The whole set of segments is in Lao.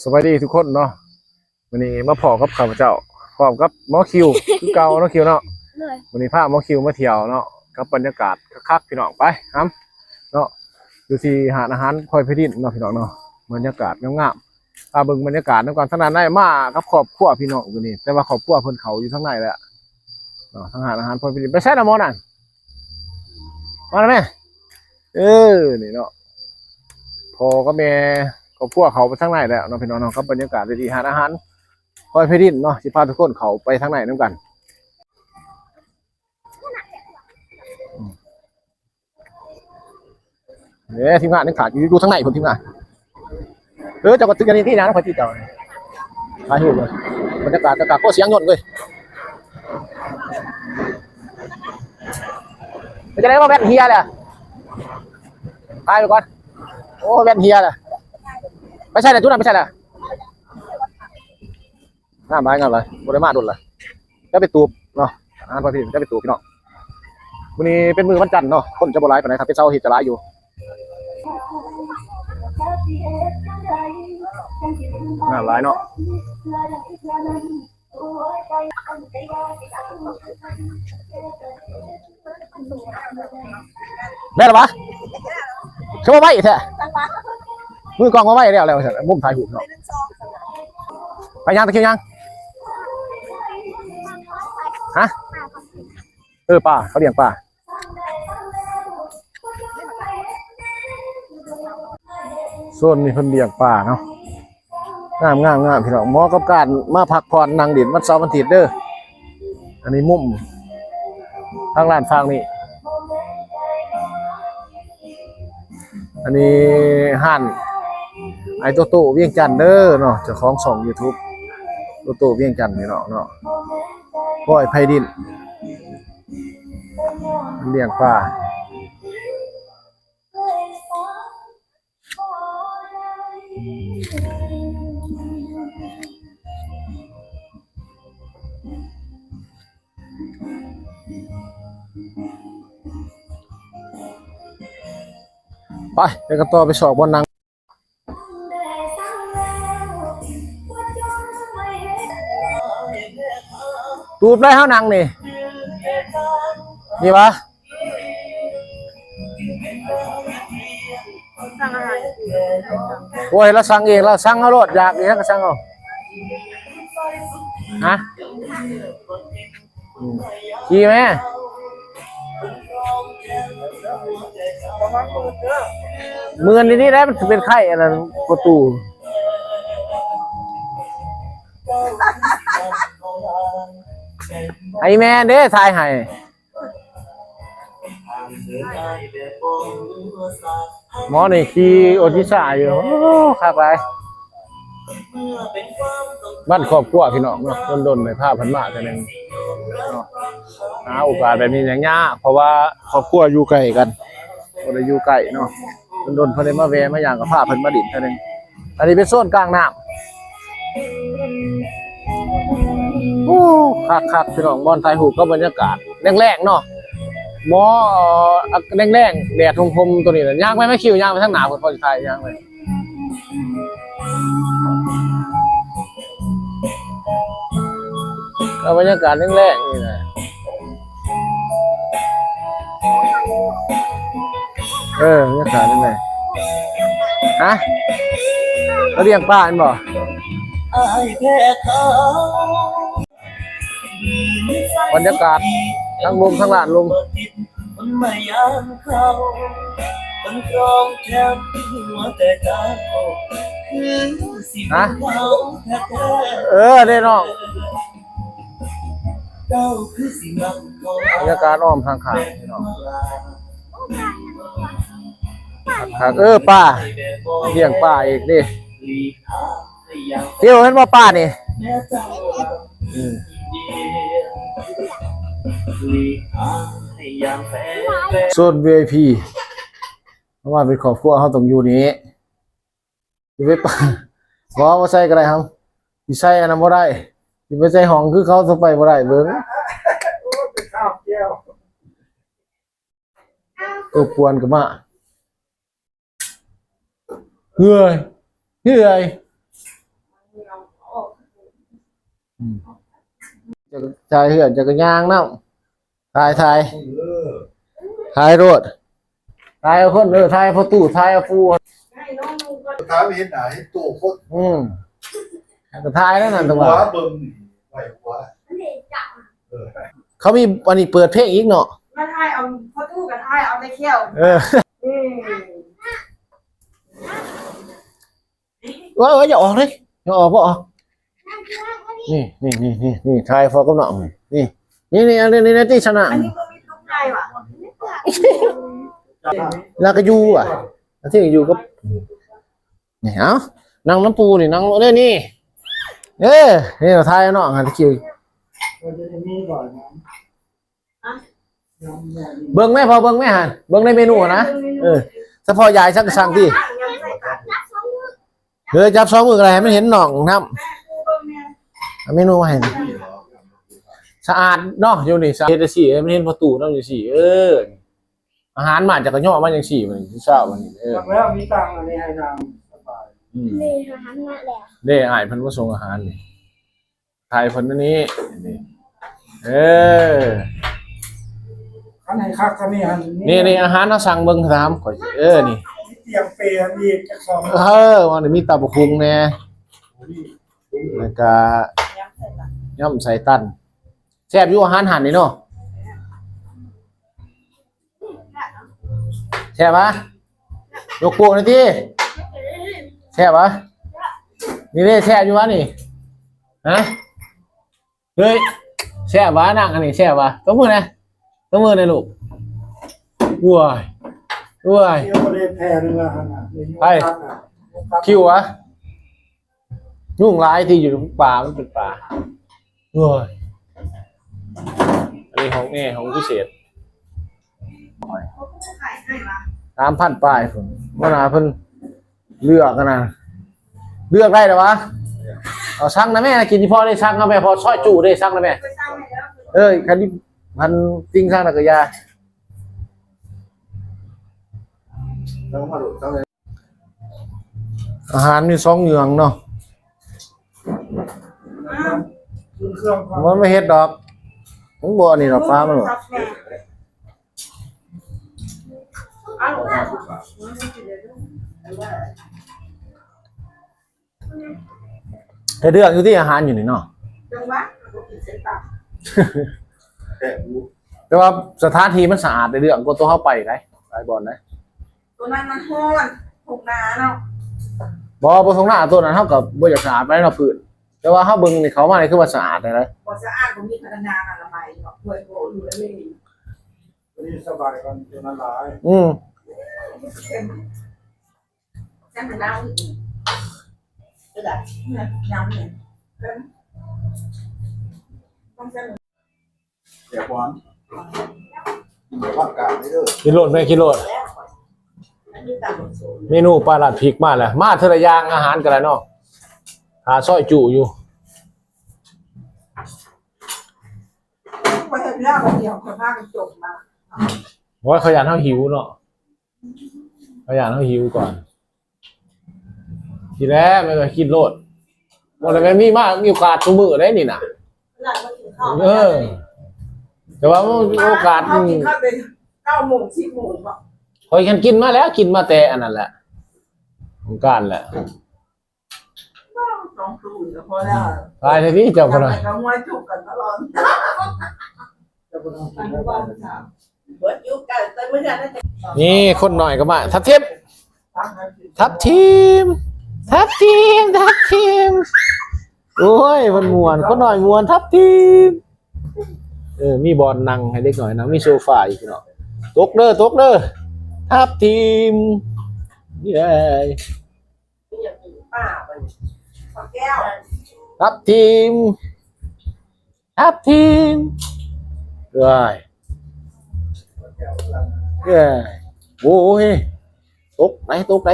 ສະບາຍດີທຸກຄົນເນາະ, ມື້ນີ້ມາພໍ້ກັບຂ້າພະເຈົ້າ ພ້ອມກັບໝໍຄິວຄືເກົ່າເນາະ ຄິວເນາະ. ໂດຍ. ມື້ນີ້ພາໝໍຄິວມາທ່ຽວເນາະ ກັບບັນຍາກາດຄັກໆ ພີ່ນ້ອງ. ໄປນຳເນາະ ຢູ່ທີ່ຮ້ານອາຫານພອຍໄພດິນເນາະ ພີ່ນ້ອງເນາະ, ບັນຍາກາດງາມໆ. ພາເບິ່ງບັນຍາກາດນຳກັນ. ທາງດ້ານໃນມາກັບຄອບຄົວ ພີ່ນ້ອງ ຢູ່ນີ້, ແຕ່ວ່າຄອບຄົວເພິ່ນເຂົ້າຢູ່ທາງໃນແລ້ວເນາະ. ທາງຮ້ານອາຫານພອຍໄພດິນ. ໄປໃສລະໝໍນັ້ນ? ມາແລ້ວແມ່. ເອີ ນີ້ເນາະ ພໍ່ກັບແມ່ຄອບຄົວເຂົ້າໄປທາງໃນແລ້ວເນາະ ພີ່ນ້ອງເນາະ. ກັບບັນຍາກາດທີ່ຮ້ານອາຫານພອຍໄພດິນເນາະ ຊິພາທຸກຄົນເຂົ້າໄປທາງໃນນຳກັນ. ເອີ ທີມງານຍັງຖ້າຢູ່ ຢູ່ທາງໃນພຸ້ນ ທີມງານ. ເອີ ເຈົ້າກໍຖືກອັນນີ້ຕິ ນະ ຂ້ອຍຕິເຈົ້າ ຖ່າຍຮູບເລີຍ. ບັນຍາກາດ ອາກາດ ໂອ້ ສຽງຍົນເວີຍ. ເປັນຈັ່ງໃດ ວ່າແວ່ນເຫຍແລ້ວ? ຖ່າຍໄປກ່ອນ. ໂອ້ ແວ່ນເຫຍແລ້ວ. ໄປໃສລະ ຈຸດນັ້ນໄປໃສລະ? ງາມຫຼາຍ ງາມຫຼາຍ ບໍ່ໄດ້ມາດົນລະ. ຈະໄປຕູບເນາະ ອາຫານປະເພນີຈະໄປຕູບ ພີ່ນ້ອງ. ມື້ນີ້ເປັນມື້ວັນຈັນເນາະ ຄົນຈະບໍ່ຫຼາຍປານໃດ, ຖ້າເປັນເສົາອາທິດຈະຫຼາຍຢູ່. ງາມຫຼາຍເນາະ. ແມ່ນລະວະ? ຄືວ່າໄວແທ້ ມືກ້ອງວ່າໄວແລ້ວ ແລ້ວ ມຸມຖ່າຍຮູບເນາະ. ໄປຍ່າງ ຕະຄິວຍ່າງ. ຮະ? ເອີ ປາ ເຂົາລ້ຽງປາ. ໂຊນນີ້ເພິ່ນລ້ຽງປາເນາະ. ງາມໆໆ ພີ່ນ້ອງ ເໝາະກັບການມາພັກຜ່ອນນັ່ງຫຼິ້ນວັນເສົາວັນອາທິດເດີ. ອັນນີ້ມຸມທາງດ້ານຝັ່ງນີ້. ອັນນີ້ຮ້ານອ້າຍໂຕໂຕ້ວຽງຈັນເດີເນາະ, ເຈົ້າຂອງຊ່ອງຢູທູບໂຕໂຕ້ວຽງຈັນ ພີ່ນ້ອງເນາະ. ພອຍໄພດິນ ລ້ຽງປາ. ໄປ ໄປກັນຕໍ່ ໄປຊອກບ່ອນນັ່ງ. ຕູບໄດ້ ເຮົານັ່ງນີ້ ນີ້ຫວາ? ໂອ້ຍ ລາວສັ່ງເອງ ລາວສັ່ງເອົາໂລດ ຢາກອີ່ຫຍັງກໍສັ່ງເອົາ. ຮະ? ອືມ ຂີ່ແມ່. ມື່ນນີ້ໄດ້ ມັນຊິເປັນໄຂ້ອັນນັ້ນປະຕູ. ໃຫ້ແມ່ເດ້ ຖ່າຍໃຫ້. ໝໍນີ້ຂີ່ໂອຈິຊາຢູ່. ໂອ້ ຄັກຫຼາຍ. ບ້ານຄອບຄົວ ພີ່ນ້ອງເນາະ, ດົນໆ ໄດ້ພາເພິ່ນມາເທື່ອໜຶ່ງເນາະ. ຫາໂອກາດແບບນີ້ຍັງຍາກ ເພາະວ່າຄອບຄົວຢູ່ໃກ້ກັນ ບໍ່ໄດ້ຢູ່ໃກ້ເນາະ. ດົນໆ ເພິ່ນໄດ້ມາແວ່ມາຫຍັງ ກໍພາເພິ່ນມາຫຼິ້ນເທື່ອໜຶ່ງ. ອັນນີ້ເປັນໂຊນກາງນ້ຳ. ໂອ້ ຄັກໆ ພີ່ນ້ອງ, ບ່ອນຖ່າຍຮູບກັບບັນຍາກາດແລງໆ ເນາະ. ໝໍ ແລງໆ ແດດຫົ່ມໆ ໂຕນີ້ນະ. ຍ່າງໄປແມ່ ຄິວ ຍ່າງໄປທາງໜ້າພຸ້ນ ພໍຊິຖ່າຍ. ຍ່າງໄປ ເອົາບັນຍາກາດແລງໆ ນີ້ນະ. ເອີ ບັນຍາກາດແລງໆ. ຮະ? ເຂົາລ້ຽງປາແມ່ນບໍ່? ບັນຍາກາດທາງລຸ່ມ ທາງດ້ານລຸ່ມ. ຮະ? ເອີ ເດ້ນ້ອງ. ບັນຍາກາດອ້ອມຂ້າງໆ ພີ່ນ້ອງ. ຄັກໆ ເອີ ປາ ລ້ຽງປາອີກເດ້. ຕິວ ເຫັນບໍ່ປານີ້? ອືມ ໂຊນ ວີໄອພີ ເຮົາມາເປັນຄອບຄົວ ເຮົາຕ້ອງຢູ່ນີ້. ຊິໄປປະ ບໍ່ ບໍ່ໃສ່ກໍໄດ້ເຮົາ. ຊິໃສ່ອັນນັ້ນບໍ່ໄດ້. ຊິໄປໃສ່ຫ້ອງຄືເຂົາ ໃສ່ໄປບໍ່ໄດ້. ເບິ່ງ ໂຕປ່ວນກໍມາ. ເຮີ້ຍ ເຮີ້ຍ. ອືມ ຈະຖ່າຍເຮືອນ ຈະກະຍ່າງນຳ ຖ່າຍ ຖ່າຍ ເອີ ຖ່າຍໂລດ ຖ່າຍເອົາຄົນ ເອີ ຖ່າຍເອົາພໍ່ຕູ້ ຖ່າຍເອົາປູ່ ຖາມເຫັນໜ້າເຫັນໂຕຄົນ ອືມ ກະຖ່າຍແລ້ວນັ້ນ ຕົວ ເບິ່ງນີ້ໄວ້ຫົວ ເອີ ເຂົາມີອັນນີ້ເປີດເພງອີກເນາະ ມາຖ່າຍເອົາພໍ່ຕູ້ກະຖ່າຍເອົາແຕ່ແຂ້ວ ເອີ ອືມ. ເອີ ເອີ ຢ່າອອກເດ້ ຢ່າອອກ ບໍ່ອອກ ນີ້ ນີ້ ນີ້ ນີ້ ຖ່າຍພໍ່ກັບນ້ອງ ນີ້ ນີ້ ນີ້ ອັນນີ້ ນີ້ ນີ້ ຕິຊະນະ ອັນນີ້ບໍ່ມີຕົວໃຫຍ່ຫວາ ແລ້ວກະຢູ່ຫວາ ອັນທີ່ຢູ່ກັບ ນີ້ ເອົ້າ ນັ່ງນຳປູ່ນີ້ ນັ່ງເດ້ ນີ້ ເອີ ນີ້ ຖ່າຍນ້ອງຫັ້ນ ຕະກີ້ ເບິ່ງແມ້ພໍ່ ເບິ່ງແມ້ຫັ້ນ ເບິ່ງໃນເມນູຫັ້ນນະ ເອີ ສະເພາະຍາຍສັ່ງ ສັ່ງຕິ ເອີ ຈັບສອງມືກະໄດ້ ໃຫ້ມັນເຫັນນ້ອງນຳ ເອົາເມນູມາໃຫ້ ສະອາດເນາະ ຢູ່ນີ້ ສະອາດ ເຮັດຈັ່ງຊີ້ ໃຫ້ມັນເຫັນພໍ່ຕູ້ນຳຈັ່ງຊີ້ ເອີ ອາຫານມາ ເຈົ້າກະຍໍ້ມາຈັ່ງຊີ້ ມື້ເຊົ້ານີ້ ເອີ ແລ້ວມີຕັງອັນນີ້ໃຫ້ນາງສະບາຍ ອືມ ນີ້ອາຫານມາແລ້ວ ເດ້ ອ້າຍເພິ່ນມາສົ່ງອາຫານນີ້ ຖ່າຍເພິ່ນອັນນີ້ ນີ້ ເອີ ຄັນໃຫ້ຄັກກະນີ້ຫັ້ນ ນີ້ ນີ້ ອາຫານເຮົາສັ່ງເບິ່ງ ຖາມຂ້ອຍ ເອີ ນີ້ ມີຕຽງເປອັນນີ້ຈັກສອງ ເອີ ວ່ານີ້ມີຕຳບັກຫຸ່ງແດ່ ແລ້ວກະຍຳໃສ່ຕັນ ແຊບຢູ່ອາຫານຫັ້ນນີ້ເນາະ. ແຊບຫວາ? ຍົກໂປ້ງໜ່ອຍຕິ. ແຊບຫວາ? ນີ້ເດ້ ແຊບຢູ່ຫວານີ້? ຮະ? ເຮີ້ຍ ແຊບຫວານາງອັນນີ້ ແຊບຫວາ? ຕົບມືແດ່ ຕົບມືແດ່ລູກ. ໂອ້ຍ ໂອ້ຍ ໄປ ຄິວຫວາ? ຍຸງຫຼາຍທີ່ຢູ່ໃນປ່າ ມັນເປັນປ່າ. ໂອ້ຍ ອັນນີ້ຫ້ອງແອ ຫ້ອງພິເສດ ສາມພັນປາຍພຸ້ນ. ຫົວໜ້າເພິ່ນເລືອກຫັ້ນນະ ເລືອກໄດ້ແລ້ວຫວາ? ເອົາ ສັ່ງນະແມ່ ກິນອີ່ພໍ່ເດ້ ສັ່ງນະແມ່ ພໍ້ຊອຍຈຸເດ້ ສັ່ງນະແມ່. ເອີຍ ຄັນ ຄັນຕິ່ງສັ່ງນະກະຢ່າ. ອາຫານມີສອງຢ່າງເນາະ ມັນບໍ່ເຮັດດອກ ມັນບໍ່ອັນນີ້ດອກ ປາມັນບໍ່. ເຮັດເລື່ອງຢູ່ທີ່ອາຫານຢູ່ນີ້ເນາະ ແຕ່ວ່າສະຖານທີ່ມັນສະອາດ ໄດ້ເລື່ອງກວ່າໂຕເຮົາໄປໄດ໋ ຫຼາຍບ່ອນໄດ໋. ໂຕນັ້ນມັນຮ້ອນ ທົ່ງນາເນາະ. ບໍ່ ບໍ່ທົ່ງນາ ໂຕນັ້ນເຮົາກະບໍ່ຢາກສະອາດປານໃດເນາະ ພື້ນ ແຕ່ວ່າເຮົາເບິ່ງນີ້ ເຂົ້າມານີ້ຄືວ່າສະອາດໄດ໋. ບໍ່ສະອາດ ບໍ່ມີພະນັກງານອະນາໄມເນາະ ໂດຍບໍ່ຮູ້ເລີຍ. ຕົວນີ້ສະບາຍກວ່າຕົວນັ້ນຫຼາຍ. ອືມ. ກິນໂລດແມ່ ກິນໂລດ. ເມນູປາລາດພິກມາແລ້ວ ມາເທື່ອລະຢ່າງ ອາຫານກະໄດ້ເນາະ ຖ້າຊອຍຈຸຢູ່. ໂອ້ຍ ເຂົາຢ້ານເຮົາຫິວເນາະ. ເຂົາຢ້ານເຮົາຫິວກ່ອນ ທີ່ແລ້ວແມ່ນວ່າກິນໂລດ ບໍ່ໄດ້ແມ່ນມີມາ ມີໂອກາດຊຸມື້ໄດ໋ນີ້ນະ. ເອີ ແຕ່ວ່າມີໂອກາດ ເຮົາກິນຂ້າວແຕ່ເກົ້າໂມງ ສິບໂມງເນາະ. ຂ້ອຍຄັນກິນມາແລ້ວ ກິນມາແຕ່ອັນນັ້ນແຫຼະ ສົງການແຫຼະ. ສອງຕູ້ກະພໍແລ້ວ ຫຼາຍແທ້ຕິເຈົ້າ. ເຈົ້າບໍ່ຕ້ອງກິນແລ້ວ ເບິດຢູ່ກັນ ແຕ່ມື້ນັ້ນນະ. ນີ້ຄົນນ້ອຍກະມາ ທັບທິມ ທັບທິມ ທັບທິມ ທັບທິມ. ໂອ້ຍ ມັນມ່ວນ ຄົນນ້ອຍມ່ວນ ທັບທິມ. ເອີ ມີບ່ອນນັ່ງໃຫ້ເດັກນ້ອຍນັ່ງ ມີໂຊຟາອີກເນາະ. ຕົກເດີ ຕົກເດີ ທັບທິມ ເຢ້. ທັບທິມ ທັບທິມ ເອີຍ ເອີຍ. ໂອ້ຍ ຕົກໄດ໋ ຕົກໄດ໋.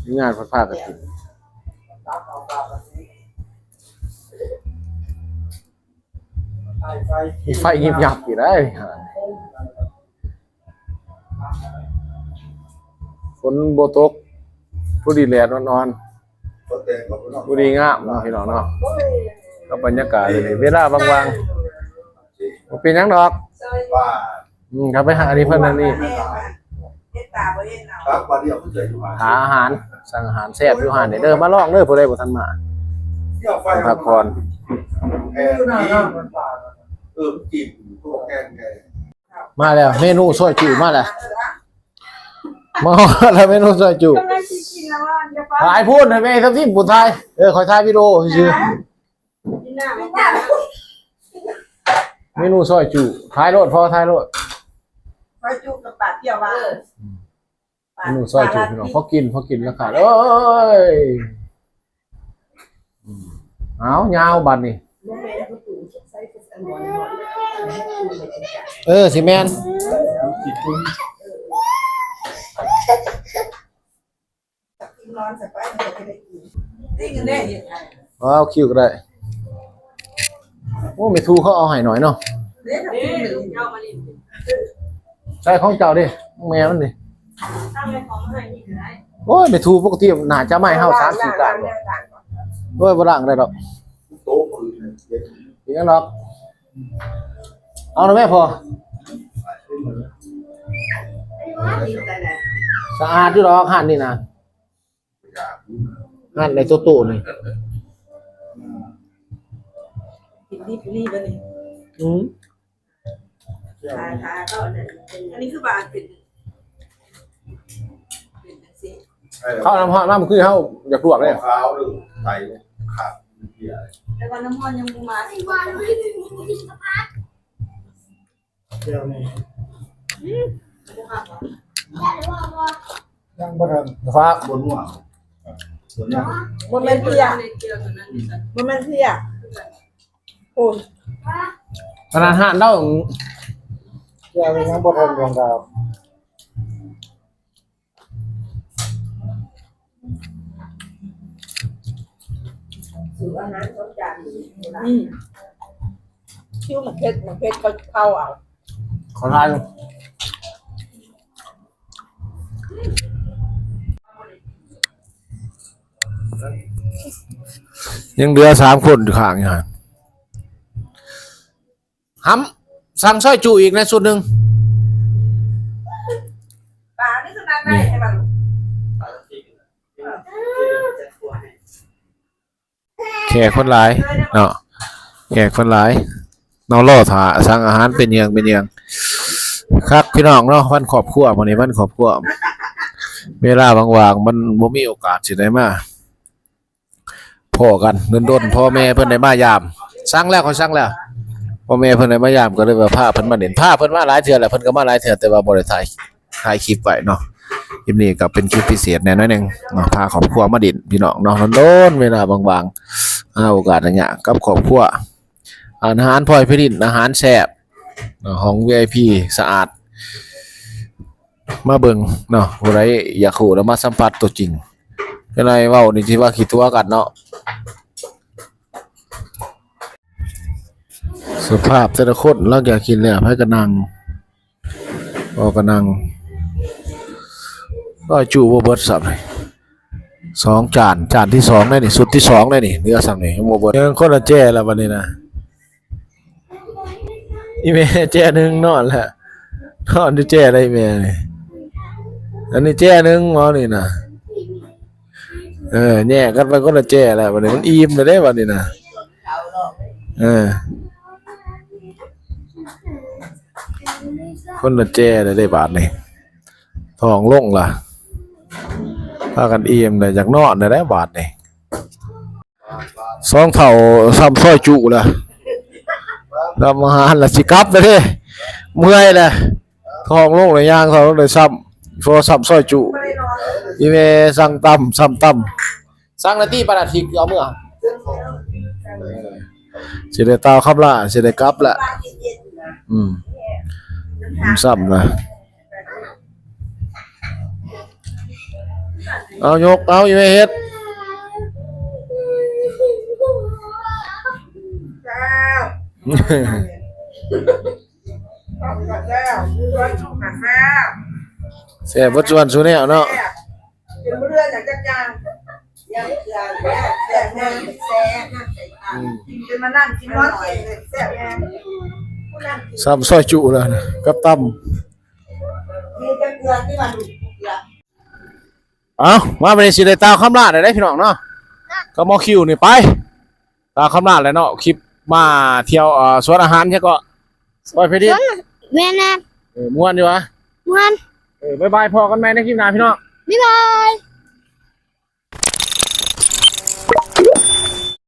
ມີງານພັດພາກັນກິນ ມີໄຟຍິບຍັບຢູ່ໄດ໋. ຝົນບໍ່ຕົກ ຜູ້ດີແດດອ່ອນໆ ຜູ້ດີງາມເນາະພີ່ນ້ອງເນາະ ກັບບັນຍາກາດນີ້ ເວລາວ່າງໆ ບໍ່ເປັນຫຍັງດອກ ອືມ ເຂົ້າໄປຫາອັນນີ້ເພິ່ນອັນນີ້ ຫາອາຫານ ສັ່ງອາຫານແຊບຢູ່ຮ້ານນີ້ເດີ ມາລອງເດີ ຜູ້ໃດບໍ່ທັນມາ ພັກຜ່ອນ ມາແລ້ວ ເມນູຊອຍຈຸມາແລ້ວ ມາແລ້ວເມນູຊອຍຈຸ ຖ່າຍພຸ້ນໃຫ້ແມ່ທັບທິມພຸ້ນ ຖ່າຍ ເອີ ຂ້ອຍຖ່າຍວິດີໂອຊື່ໆ ເມນູຊອຍຈຸ ຖ່າຍໂລດ ພໍ ຖ່າຍໂລດ ຊອຍຈຸກັບປາກກ້ຽວວ່າ ເມນູຊອຍຈຸ ພີ່ນ້ອງ ພໍກິນ ພໍກິນລະຂາດ ເອີຍ ອືມ ເອົາ ຍາວບັດນີ້ ເອີ ຊິແມ່ນ ເອົາຄິວກໍໄດ້ ໂອ້ ແມ່ທູເຂົາເອົາໃຫ້ໜ້ອຍເນາະ ໃສ່ຂອງເຈົ້າເດ້ ຂອງແມ່ມັນນີ້ ໂອ້ຍ ແມ່ທູປົກກະຕິໜ້າຈະມາໃຫ້ເຮົາສາມສີ່ກ້ານ ໂອ້ຍ ບໍ່ລ້າງໄດ້ດອກ ເປັນຫຍັງດອກ ເອົານະແມ່ພໍ່ ສະອາດຢູ່ດອກຮ້ານນີ້ນະ ຫັ້ນໄດ້ໂຕໂຕນີ້ ກິນດີປານນີ້ບໍ່ນີ້ ອືມ ອັນນີ້ຄືວ່າເປັນ ເປັນຈັ່ງຊີ້ ເຂົ້ານ້ຳຮ້ອນມາ ມື້ຄືເຮົາຢາກລວກເດ້ ຂາວເດີ ໄຕຂາດ ແຕ່ວ່ານ້ຳຮ້ອນຍັງບໍ່ມາ ແຈ່ວນີ້ ອືມ ຍັງບໍ່ທັນ ຟ້າ ບໍ່ນົວ ບໍ່ແມ່ນເພຍ ບໍ່ແມ່ນເພຍ ໂອ້ຍ ຂະໜາດຮ້ານເຮົາ ແຈ່ວນີ້ຍັງບໍ່ທັນດວງດາວ ອືມ ຄິວໝາກເຜັດ ໝາກເຜັດເຂົາເຜົາເອົາ ເຂົາທານ ຍັງເຫຼືອສາມຄົນຢູ່ຂ້າງຢູ່ຫັ້ນ ຫຳ ສັ່ງຊອຍຈຸອີກແດ່ຊຸດໜຶ່ງ ປານີ້ຂະໜາດໃດໃຫ້ມັນ ແຂກຄົນຫຼາຍເນາະ ແຂກຄົນຫຼາຍ ເຮົາລໍຖ້າສັ່ງອາຫານເປັນຫຍັງເປັນຫຍັງ ຄັກພີ່ນ້ອງເນາະ ວັນຄອບຄົວ ມື້ນີ້ວັນຄອບຄົວ ເວລາວ່າງໆ ມັນບໍ່ມີໂອກາດຊິໄດ້ມາ ພໍ້ກັນດົນໆ ພໍ່ແມ່ເພິ່ນໄດ້ມາຢາມ ສັ່ງແລ້ວ ຂ້ອຍສັ່ງແລ້ວ ພໍ່ແມ່ເພິ່ນໄດ້ມາຢາມ ກໍເລີຍວ່າພາເພິ່ນມາຫຼິ້ນ ພາເພິ່ນມາຫຼາຍເທື່ອແລ້ວ ເພິ່ນກໍມາຫຼາຍເທື່ອ ແຕ່ວ່າບໍ່ໄດ້ຖ່າຍ ຖ່າຍຄລິບໄວ້ເນາະ ຄລິບນີ້ກໍເປັນຄລິບພິເສດແດ່ໜ້ອຍໜຶ່ງເນາະ ພາຄອບຄົວມາຫຼິ້ນພີ່ນ້ອງເນາະ ດົນໆ ເວລາວ່າງໆ ຫາໂອກາດໄດ້ຍາກກັບຄອບຄົວ ອາຫານພອຍໄພລິນ ອາຫານແຊບ ເນາະ ຫ້ອງ ວີໄອພີ ສະອາດ ມາເບິ່ງເນາະ ຜູ້ໃດຢາກຮູ້ແລ້ວມາສຳຜັດຕົວຈິງ ຈັ່ງໃດເວົ້ານີ້ຊິວ່າຂີ້ຕົວະກັນເນາະ ສະພາບແຕ່ລະຄົນ ຫຼັງຈາກກິນແລ້ວ ໃຜກໍນັ່ງ ເວົ້າກໍນັ່ງ ໂອ້ຍ ຈຸບໍ່ເບິດຊ້ຳ ສອງຈານ ຈານທີສອງແລ້ວນີ້ ຊຸດທີສອງແລ້ວນີ້ ເຫຼືອສ່ຳນີ້ຍັງບໍ່ເບິດ ຍັງຄົນລະແຈລະບັດນີ້ນະ ອີແມ່ແຈໜຶ່ງນອນລະ ນອນຢູ່ແຈໃດແມ່ນີ້ ອັນນີ້ແຈໜຶ່ງເວົ້ານີ້ນະ ເອີ ແຍກກັນໄປຄົນລະແຈລະບັດນີ້ ມັນອີ່ມແລ້ວເດ້ບັດນີ້ນະ ເອີ ຄົນລະແຈແລ້ວເດ້ບາດນີ້ ທ້ອງລົງລະ ພາກັນອີ່ມແລ້ວ ຢາກນອນແລ້ວເດ້ບາດນີ້ ສອງເຖົ້າສ່ຳຊອຍຈຸລະ ນຳອາຫານລະຊິກັບລະເດ້ ເມື່ອຍລະ ທ້ອງລົງລະ ຍ່າງທ້ອງລົງໄດ້ຊ້ຳ ພໍຊ້ຳຊອຍຈຸ ອີແມ່ສັ່ງຕຳ ຊ້ຳຕຳ ສັ່ງລະຕິ ປານອາທິດເອົາເມືອ ຊິໄດ້ກ່າວຄຳລາ ຊິໄດ້ກັບລະ ອືມ ຊ້ຳນະ ເອົາ ຍົກ ເອົາ ອີແມ່ເຮັດ ແຊບເບິດສ່ວນສູ່ແນວເນາະ. ເຮືອນ ຈັກຢ່າງ ແຊບ ແຊບ ແຊບ ແຊບ ແຊບ ອືມ ກິນ ຈະມານັ່ງກິນນອນເອງເລີຍ ແຊບແຮງ ຊ້ຳຊອຍຈຸແລ້ວນະ ກັບຕຳ ເອົາ ມາບັດນີ້ຊິໄດ້ຕ່າວຄຳລາໄດ້ເດ້ພີ່ນ້ອງເນາະ ກັບໝໍຄິວນີ້ໄປ ຕາຄຳລາແຫຼະເນາະ ຄລິບມາທ່ຽວ ເອີ ສວນອາຫານ ຫຍັງເກາະ ສວນ ແມ່ນນະ ເອີ ມ່ວນຢູ່ຫວາ ມ່ວນ ເອີ ບາຍບາຍ ພໍ້ກັນໃໝ່ໃນຄລິບໜ້າພີ່ນ້ອງ ບາຍບາຍ.